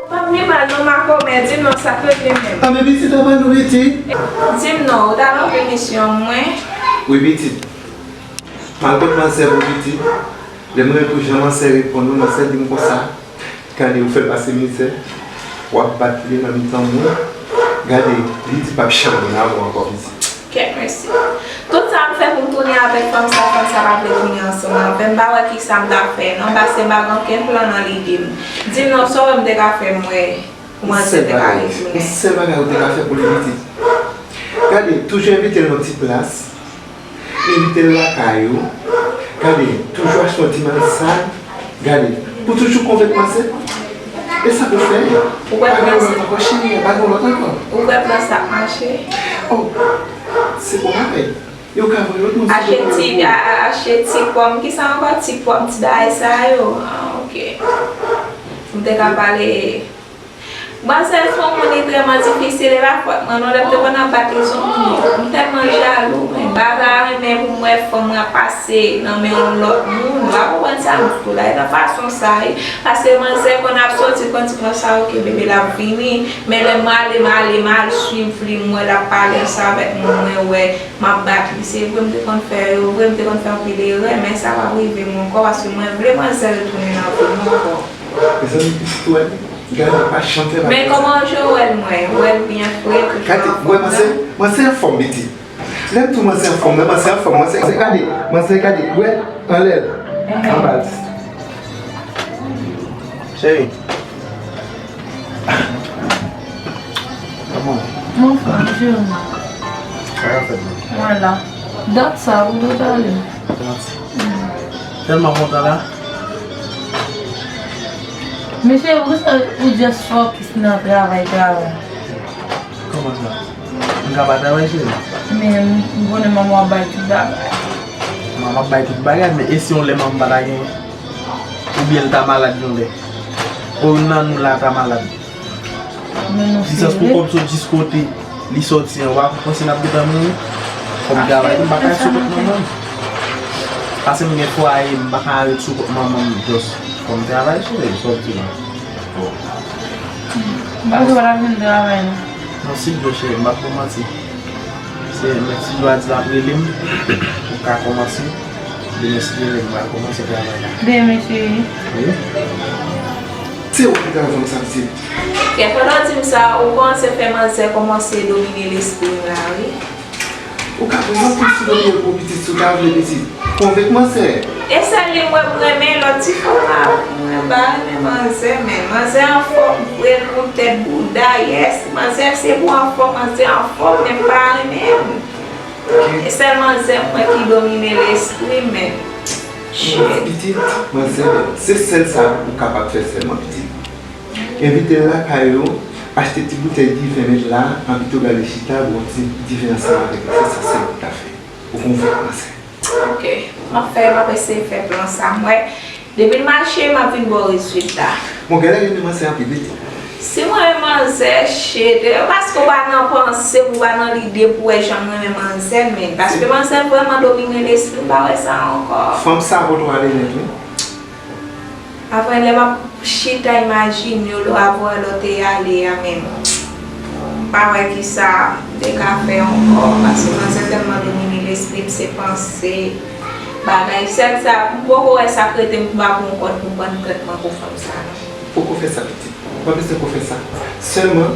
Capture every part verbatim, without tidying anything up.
Pa vle mal non, makomè, di m non, sa k regle menm? A, men pitit, apa nou pitit? Di m non, ou t al anvi misyon mwen? Wi, pitit. M al kot mansè pou pitit. Lè m rele pou jan mansè reponn mwen, mansè di m konsa. Gade, ou fè l pase mizè. W ap bat li nan mitan moun. Gade, li di p ap janm vin avè w ankò, pitit. Kèt, mèsi. Tout sa m fè pou m tounen avèk fanm sa, fanm sa pa vle tounen ansanm avè m. M pa wè kisa m ta fè non, paske m pa gen okenn plan nan lide m. Di m non, sa w wè m te ka fè m wè pou manzè te ka retounen. Yon sèl bagay ou te ka fè pou li, pitit. Gade, toujou envite l nan ti plas. Envite l lakay ou. Gade, toujou achte yon ti malsad. Gade, pou toujou konvenk mansè. E sa pou fè. Ou wè pa gen lòt ankò, cheri, pa gen lòt ankò. Ou wè plan sa ap mache? Oh, se bon bagay. Yo ka voye lòt moun sou achte ti, a- a- achte ti pòm. Kisa ankò? Ti pòm, ti bagay sa yo. Ah, ok. M te ka pale. Manzè se yon moun li vrèman difisil, e pa fòt mwen non, lè m te konn ap bat li se yon moun, m tèlman jalou, men m pa ta renmen pou m wè fanm mwen ap pase nan men yon lòt moun, ou pa konprann sa m di w la, e nan fason sa wi, paske manzè konn ap soti, konn di konsa, ok, bebe l ap vini, men lè m ale, m ale, m al swiv li, m wè l ap pale ansanm avèk moun, mwen wè, m ap bat li, se vre m te konn fè yo, vre m te konn fè anpil erè, men sa p ap rive m ankò, paske mwen vle manzè retounen nan vi m ankò. Mezanmi, pitit ou wè, gade, pa chante, pa fè sa. Men kòman Joël mwen? Joël byen fre, toujou anfòm. Gade, wè, manzè, manzè anfòm, pitit. Lè m di w manzè anfòm, nan manzè anfòm, manzè, gade, manzè, gade, wè, anlè l, anba l. Cheri. Kòman? Mwen anfòm, cheri. Sa k ap fèt menm? Mwen la. Dat sa, ou dwe pale. Tèlman kontan la. Mesye, ou sa, ou just focus nan travay, travay. Kòman sa? M ka pa travay, cheri? Men, m konnen manman w ap bay tout bagay. Manman ap bay tout bagay, men e si yon lè manman pa ta gen? Oubyen l ta malad yon lè? Ou youn nan nou la ta malad? Men nou serye. Jis pou kòb sot jis kote li sòti an, w a panse n ap gentan mouri? Fò m travay tou, m pa ka sou kont manman m. Paske m gen fwaye, m pa ka ret sou kont manman m, just fò m travay, cheri, sa w di la. Bon. M panse w ap vin travay non. Non, si Dye cheri, m p ap bon manti. Se, men si Dye a di l ap rele m, pou m ka kòmanse. Demen, si Dye vle, m pral kòmanse travay la. Demen, cheri. Wi. Se ou ki ta vann sa, pitit. Kè, pandan w di m sa, ou kòmanse fè manzè kòmanse domine lespri m la, wi. Ou ka pran yon ti domine pou pitit, si w ta vle, pitit. Konvenk manzè. E sèl li m wè m renmen, lòt ti fanm la, mwen pa renmen manzè, men manzè anfòm vre, l gon tèt bouda, yes, manzè se pou anfòm, manzè anfòm, men m pa renmen l. E sèl manzè m wè ki domine lespri m, men. Shit. Pitit, manzè, se sèl sa ou kapab fè sèlman, pitit. Envite l lakay ou, achte ti boutèy diven, met la, anpi tou gade chita, bwè ti diven ansanm avèk li, se sa sèl ou ka fè. Ou konvenk manzè. Ok, m ap fè, m ap eseye fè plan sa. M wè, depi l mache, m ap vin ba w rezilta. Bon, genlè renmen manzè anpil, wi. Si mwen renmen manzè, shit, e paske w pa nan panse, ou pa nan lide pou w wè jan m renmen manzè, men. Paske manzè vrèman domine lespri m, m pa wè sa ankò. Fanm sa ap ale nèt, wi. Apre, lè m ap chita imajine w, lè w ap wè lè w te ale a menm, m pa wè kisa m te ka fè ankò, paske manzè tèlman domine lespri m, se panse, bagay. Sèl sa, m poko wè sa k rete m pou m pa pran kòd pou m pran trètman pou fanm sa non. Poko fè sa, pitit. Pa bezwen ko fè sa. Sèlman,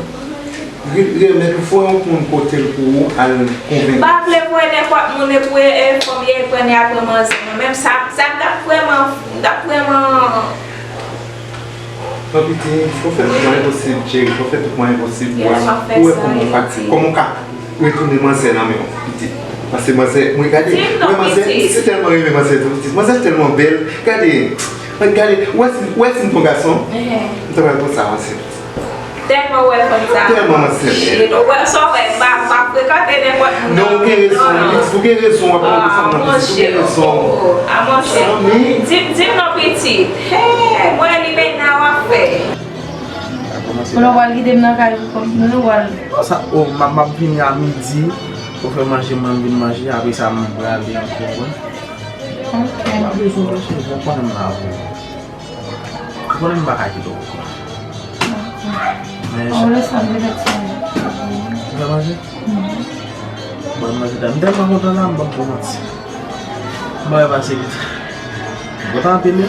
re-, remèt ou, fò yon moun kote l pou ou al konvenk. M pa vle voye nenpòt moun, e pou e, e fanm ye, e pran apre manzè. Mwen menm, sa, sa m t ap vrèman, m t ap vrèman. Non, pitit, fò fè tout mwayen posib, cheri, fò fè tout mwayen posib pou al, pou wè kòman w ka, kòman w ka retounen manzè nan men w, pitit. Paske manzè, mwen gade, mwen manzè, si tèlman renmen manzè tou, pitit. Manzè tèlman bèl, gade, mwen gade, ou wè si, ou wè si m t on gason, m ta pral konsa, manzè. Tèlman wè fanm sa. Tèlman mwen sèmen. Shit, ou wè sa, w wè, m pa, m pa frekante nenpòt moun. Non, ou gen rezon, non, non. Ou gen rezon, w ap pran fanm nan pitit, ou gen rezon. Ah, monchè. Oh, ah, monchè. Fanmi. Di, di m non, pitit. Hey, mwen li men nan w ap fè. Konnen w pral kite m nan kay ou kòm nou, w pral. Sa, oh, m ap, m ap vini a midi. Ou fè manje, mwen m vin manje, apre sa, m prale ankò, wi. Ok. M pa bezwen manje, ou konnen m la avè w. Ou konnen m pa ka kite w ankò. Men, ou lè sa m te fè ti manje. Ou fè manje? Mhm. Bon, manje la. M tèlman kontan la, m p ap ba w manti. M pa wè pase vit. M kontan anpil, wi.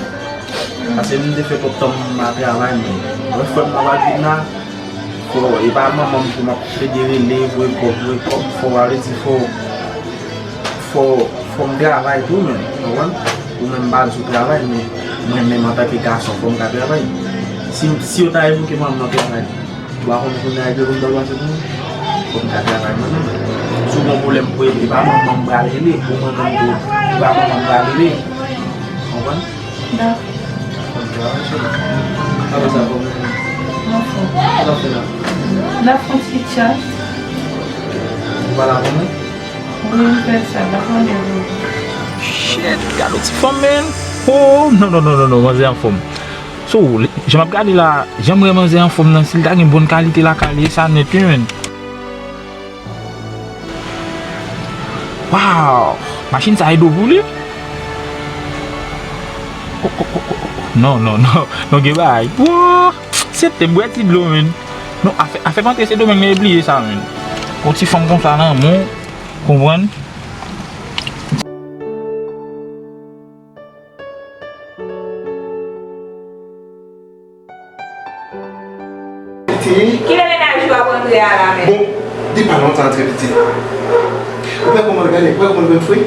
Paske m te fè kòb tan m a travay, men lè frè m nan pa vin la, fò, e pa manman m pou m ap plede rele, voye kòb, voye kòb, fò, sa vle di fò, fò, fò m travay tou, men, ou konprann? Ou menm pa di w travay, men mwen menm antanke gason, fò m ka travay. Si, si yo ta revoke manman m nan travay, ou pa konnen kounye a epi pou m ta pase pou mwen? Fò m ka travay mwen menm. Si w gen yon pwoblèm pou regle, e pa manman m pral regle, ou mwen menm tou, e pa manman m pral regle. Konprann? Dakò. Fò m travay, cheri. Apre sa, fò m... Anfòm. Sa w ap fè la? N ap fè yon ti chat. Ou pa la pou mwen? Wi, m fè sa, dakò, men. Shit, gade yon ti fanm, man. Oh, non, non, non, non, non, manzè anfòm. So, jan m ap gade la, jan m wè manzè anfòm nan, si l ta gen bòn kalite lakay li, e sa nèt, wi, man. Wow! Machin sa e dlo pou li? Oh, oh, oh, oh, oh. Non, non, non. Non, gen bagay. Wow! Se te bwè ti dlo, man. Non, afè, afè m antre Sendomeng, men e bliye sa, man. Yon ti fanm konsa nan men w, konprann? Pitit. Kilè mennaj ou ap rantre a la menm? Bon, li pa lontan antre, pitit. Ou wè kòman l gade, ou wè kòman l fre?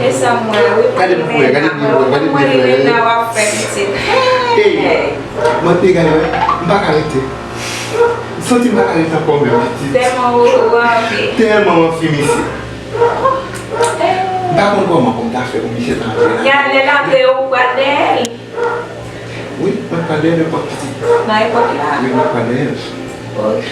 E sa m wè, wi, gade pou wè, gade pou wè, gade pou wè. Mwen li la w ap fè pitit. Hey! Mwen te gade, wè, m pa ka rete. M santi m pa ka rete ankò menm, pitit. Tèlman ou, ou anvi. Tèlman m anvi, mesye. M pa konn kòman pou m ta fè pou misye ta antre la. Gade l antre, ou pral dèyè l. Wi, mwen pral dèyè nenpòt pitit. Nan epòk la? Wi, mwen pral dèyè l. Ok.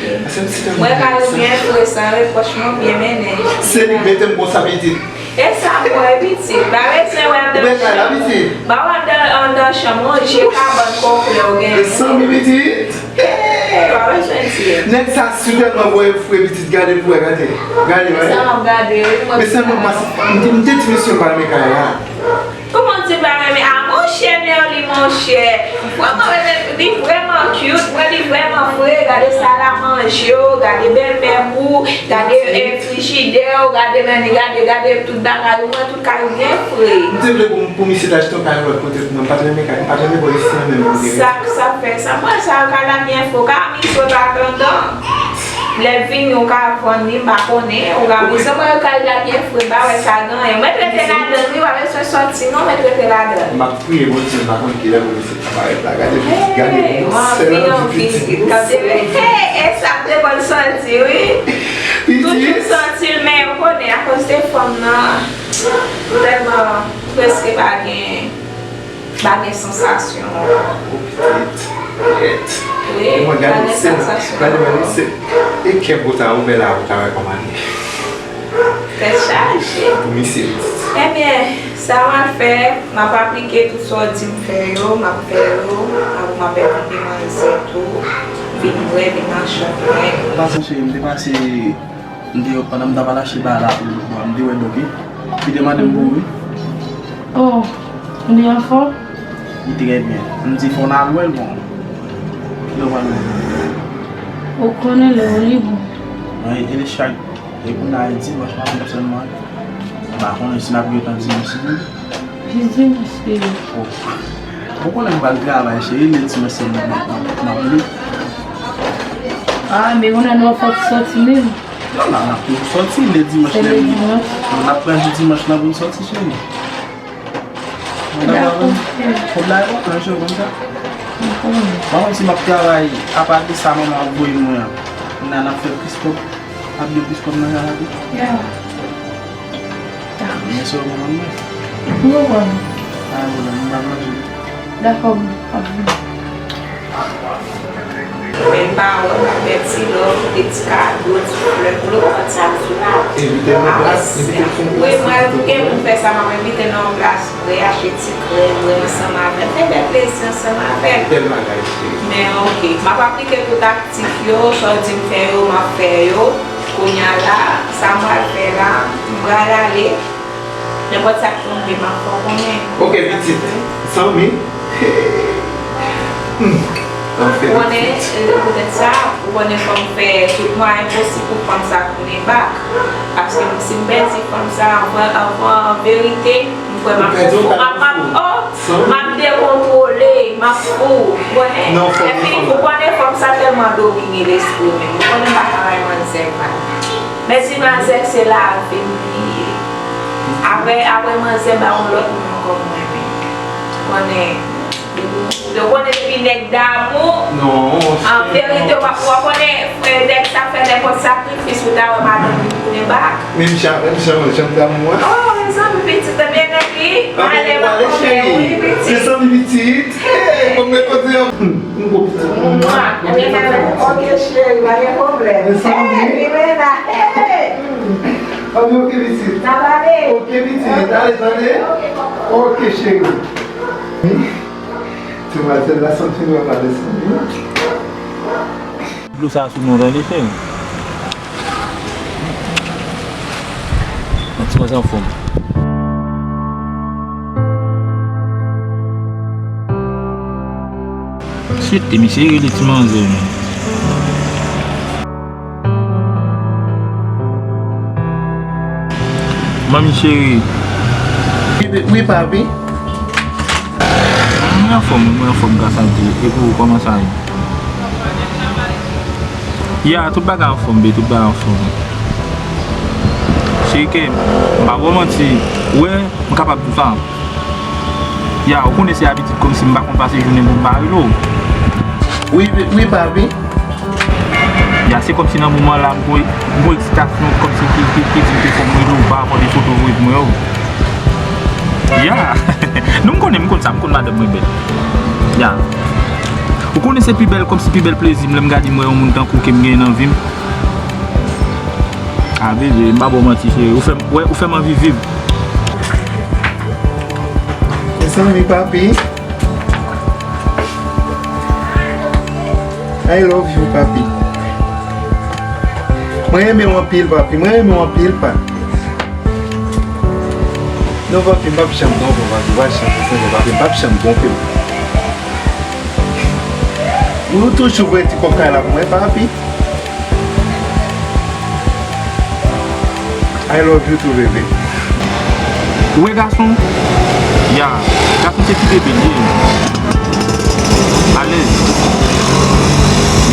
Mwen ka yo byen fre san repwòch, mwen byen mennen. Se li k mete m konsa, pitit. E sa m wè, pitit. Pa bezwen wè m nan chanm. Ou byen kay la, pitit. Pa wè m nan, anndan chanm, yon je kabann konplè ou gen. Mezanmi, pitit. Hey, pa bezwen di. Nèg sa si tèlman voye fre, pitit, gade pou wè, gade. Gade, wè. Sa m ap gade, wi, mwen. Men sèlman m, m te, m te di mesye m pa renmen kay la. Kòman w di pa renmen? Ah, monchè, Merly, monchè. Vrèman, renmen, li vrèman cute, mwen, li vrèman fre. Gade sal a manje w, gade bèlmè w, gade, eh, frijidè w, gade, men, gade, gade tout bagay ou, mwen, tout kay ou byen fre. M te vle pou, pou misye ta achte yon kay lòt kote pou mwen, m pa t renmen kay, m pa t renmen bò isi an menm pou mwen. Sa, sa fè sa. Mwen, sa, kay la byen fre, w ka mize w pa anndan. Lè l vini, ou ka vann li, m pa konnen, ou ka mize. Mwen, kay la byen fre, m pa wè sa gen anyen. Mwen t rete ladan l, wi, pa bezwen sòti, non, mwen t rete ladan l. M ap priye Bondye, m pa konn kilè pou misye ta parèt la. Gade, gade, hey, m anvi, anvi, pitit. Gade, hey, e sa m te konn santi, wi. Pitit. Toujou santi l, men ou konnen, akoz de fanm nan, tèlman prèske pa gen. Pa gen sansasyon. O pitit, kèt. Wi, pa gen sansasyon. Gade mwen, se, e kè bouta ou mè la, ou ta wè kòman li. Tèt chaje. Pou misye pitit. Ebyen, sa m ap fè, m ap aplike tout sa w di m fè yo, m ap fè yo, apre m ap envite manzè tou, vin wè, vin nan chanm mwen. Pase cheri, m te pase M te, pandan m t ap al achte bagay la pou, bon, m te wè Doc, li te mande m pou ou, wi. Oh, li anfòm? Li trè byen. M di fò n al wè l, bon. Kilè w pral wè l? Ou konnen lè w lib. Mwen, e chak, e kounye a e dimanch maten sèlman. M pa konnen si n ap gen tan dimanch li. Jis dimanch li ye. Oh. Ou konnen m pral travay, cheri, lè dimanch sèlman m ap, m ap, m ap lib. Ah, men kounye a nou fòk sòti menm. Non, non, n ap toujou sòti, lè dimanch. Se lè dimanch. Non, n ap pran jou dimanch lan pou n sòti, cheri. Dakò, cheri. Kòb la enpòtan, cheri, konn sa. M konnen. M pa konn si m ap travay, apa de sa manman ap voye mwen an. Kounye a n ap fè plis kòb. Ap gen plis kòb nan kay la tou? Ya. Dakò. Men sèlman mwen. M konprann. Pa gen pwoblèm, m pral manje. Dakò, m ap vini. Men m pa wè, m ap fè ti lòf, de ti kado, ti flè pou l konn sa m sou la. Evite nan plas, evite fè wi, mwen, pou gen moun fè sa, m ap evite nan yon plas, mwen achte ti krèm, mwen ansanm avè l, fè bèl plezi ansanm avè l. Bèl bagay, cheri. Men, oke, m ap aplike tout aktif yo, sa w di m fè yo, m ap fè yo. Kounye a la, sa m pral fè la, m pral ale. Nenpòt sa k tonbe, m ap fè w konnen. Oke, pitit. Zanmi. Hmm. Ou konnen, e, poutèt sa, ou konnen fò m fè tout mwayen posib pou fanm sa tounen bak. Paske si m pèdi fanm sa, anvan, anvan, an verite, m kwè m ap fou, m ap, m ap, oh, m ap dekontwole, m ap fou. Ou konnen, lè fini, ou konnen fanm sa tèlman domine lespri m. Ou konnen m pa ka bay manzè mal. Men ti manzè se lavi m li ye. Apre, apre manzè ba yon lòt moun ankò m renmen. Konnen, yo konnen depi nèg damou, an verite, w ap, w ap konnen, frè, nèg sa fè nenpòt sakrifis, ou ta wè madanm li tounen bak. Men m jan, men m jan, jan damou an. Oh, mezanmi, pitit, ebyen, nèg li, ale, w ap konnen, wi, pitit. Mezanmi, pitit. Hey, bon, men kote yo. Hmm, m gwo pitit. Mwa, ebyen, oke, cheri, pa gen pwoblèm. Mezanmi. Hey, Milena, hey. Ann oke pitit. N ap ale. Oke pitit, ale tande. Oke cheri. Demwazèl la santi nou ap ale santi. Dlo sa sou mwen tande cheri. Yon ti manzè anfòm. Shit, te misye rele ti manzè men. Manmi cheri. Wi, wi, papi. Mwen anfòm, mwen anfòm, gras a Dye. E pou ou, kòman sa ye? Ya, tout bagay anfòm, be, tout bagay anfòm. Cheri, ke m pa ba w manti. Ou wè, m kapab di w sa. Ya, ou konnen se abitid kòmsi m pa konn pase jounen pou m pa rele w. Wi, wi, papi. Ya, se kòmsi nan moman la, m gon, m gon eksitasyon kòmsi ki, ki, ki di m ke fò m rele w pa rapò de foto voye pou mwen yo. Ya. Non, m konnen, m konn sa, m konn madanm mwen bèl. Ya. Ou konnen se pi bèl, kòmsi pi bèl plezi m lè m gade m wè yon moun tankou ke m genyen nan vi m. A, bebe, m pa ba w manti, cheri. Ou fè m, wè, ou fè m anvi viv. Mezanmi, papi. I love you, papi. Mwen renmen w anpil, papi. Mwen renmen w anpil, pa. Non, papi, m p ap janm twonpe w, papi. W pa janm twonpe w, papi. M p ap janm twonpe w. Ou toujou voye ti kòb kay la pou mwen, papi. I love you too, baby. Ou wè gason? Ya. Gason se ti bebe l ye. Alèz.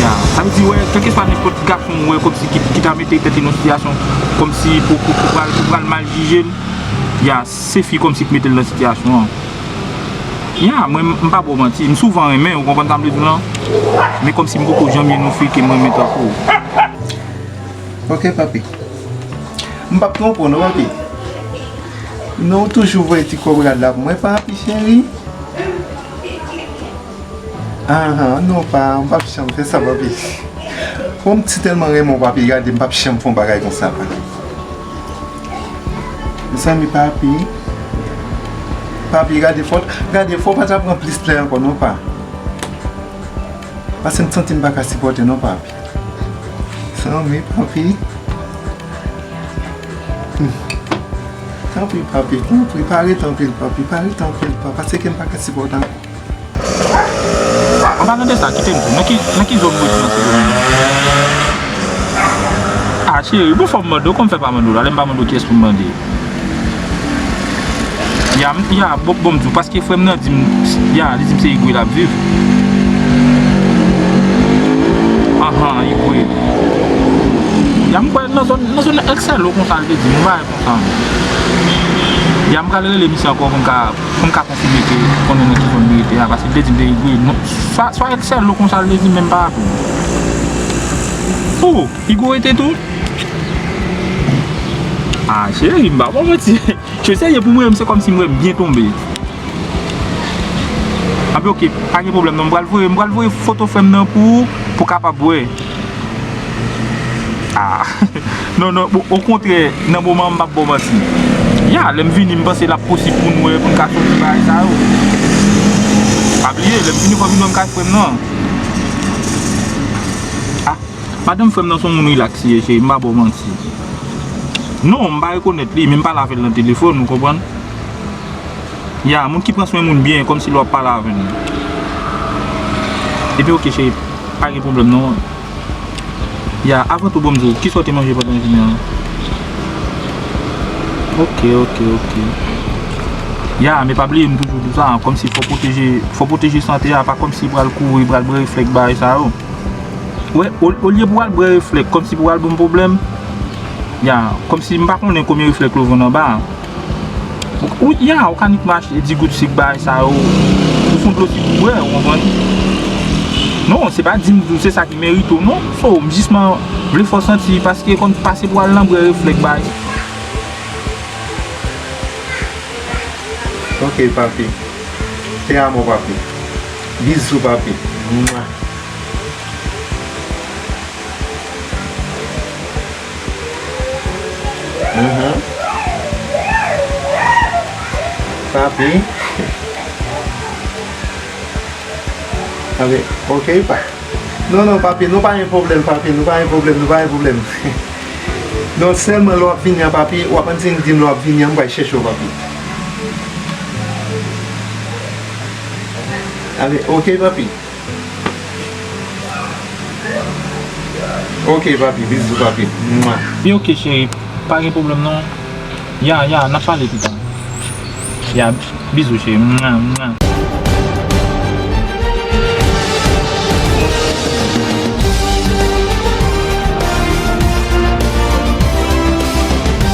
Ya. Sa vle di, wè, kèlkeswa nenpòt gason ou wè kòmsi ki, ki ta mete tèt li nan sitiyasyon kòmsi pou, pou, pou pral, pou pral mal jije l. Ya, se fi kòmsi k mete l nan sitiyasyon an. Ya, mwen, m pa ba w manti. M souvan renmen, ou konprann sa m vle di w lan? Men kòmsi m poko janm jwenn yon fi ke m renmen tankou w. Ok, papi. M p ap twonpe w non, papi. Non, ou toujou voye ti kòb rad la pou mwen, papi cheri. Ahan, non, pa, m p ap janm fè sa, papi. Bon, m si tèlman renmen w, papi, gade, m p ap janm fè yon bagay konsa, pa. Mezanmi, papi. Papi, gade fò, gade fò pa ta pran plis lè ankò, non, pa. Paske m santi m pa ka sipòte, non, papi. Zanmi, papi. Hmm. Tanpri, papi, tanpri, pa rete anpil, papi, pa rete anpil, pa, paske m pa ka sipòte ankò. An palan de sa, kite m di w, nan ki, nan ki zòn ou rete nan Sendomeng? A, cheri, bon, fò m mande w, kòman m fè pa mande w la, lè m pa mande w kiyès pou m mande? Ya, m, ya, bon, bon, m di w, paske frè m nan di m, ya, li di m se Igwe l ap viv. Anhan, Igwe. Ya, m kwè nan zòn, nan zòn Èksèlo konsa, li te di m, yon bagay konsa. Ya, m pral rele misye ankò pou m ka, pou m ka konfime ke konnen nan ki zòn li rete a, paske li te di m de Igwe. Non, swa, swa Èksèlo konsa, li te di m, men m pa raple m. Oh, Igwe rete tou? Ah, cheri, m pa ba w manti. Cheri, serye, pou mwen menm, se kòmsi m wè m byen tonbe. Anpi oke, pa gen pwoblèm non, m pral voye, m pral voye foto frè m nan pou ou, pou w kapab wè. Ah, non, non, o, okontrè, nan moman an m p ap ba w manti. Ya, lè m vini, m panse l ap posib pou n wè, pou n ka soti bagay sa yo. Pa bliye, lè m vini, fò m vin wè m kay frè m nan. Ah, madanm frè m nan se yon moun rilaks li ye, cheri, m pa ba w manti. Non, m pa rekonèt li, men m pale avè l nan telefòn, ou konprann? Ya, moun ki pran swen moun byen, kòmsi lè w ap pale avè l. Epi oke, cheri, pa gen pwoblèm non. Ya, avan tou, bon, m di w, kisa w te manje pandan jounen an? Oke, oke, oke. Ya, men pa bliye, m toujou di w sa, kòmsi fò pwoteje, fò pwoteje sante a, pa kòmsi pral kouri, pral bwè reflèk bagay sa yo. Wè, o-, olye pou w al bwè reflèk, kòmsi pou w al ban m pwoblèm. Ya, kòmsi m pa konnen konbyen reflèk yo vann anba. Ou, ya, ou ka nik mache di gout sik bagay sa yo. Ou fon dlo sik ou bwè, ou konprann? Non, se pa di m di w se sa ki merite w, non. So, m jisman vle fè w santi, paske konn pase pou w al nan bwè reflèk bagay. Ok, papi. Te amo, papi. Bizou, papi. Mwa. Mhm. Papi. Papi, ok, pa. Non, non, papi, nou pa gen pwoblèm, papi, nou pa gen pwoblèm, nou pa gen pwoblèm. Non, sèlman lè w ap vini an, papi, w ap annik di m lè w ap vini an, m pral chèche w, papi. Ale, ok, papi. Ok, papi, bizou, papi. Mwa. Wi, ok, cheri, pa gen pwoblèm, non. Ya, ya, n ap pale pita. Ya, bizou, cheri. Mwa, mwa.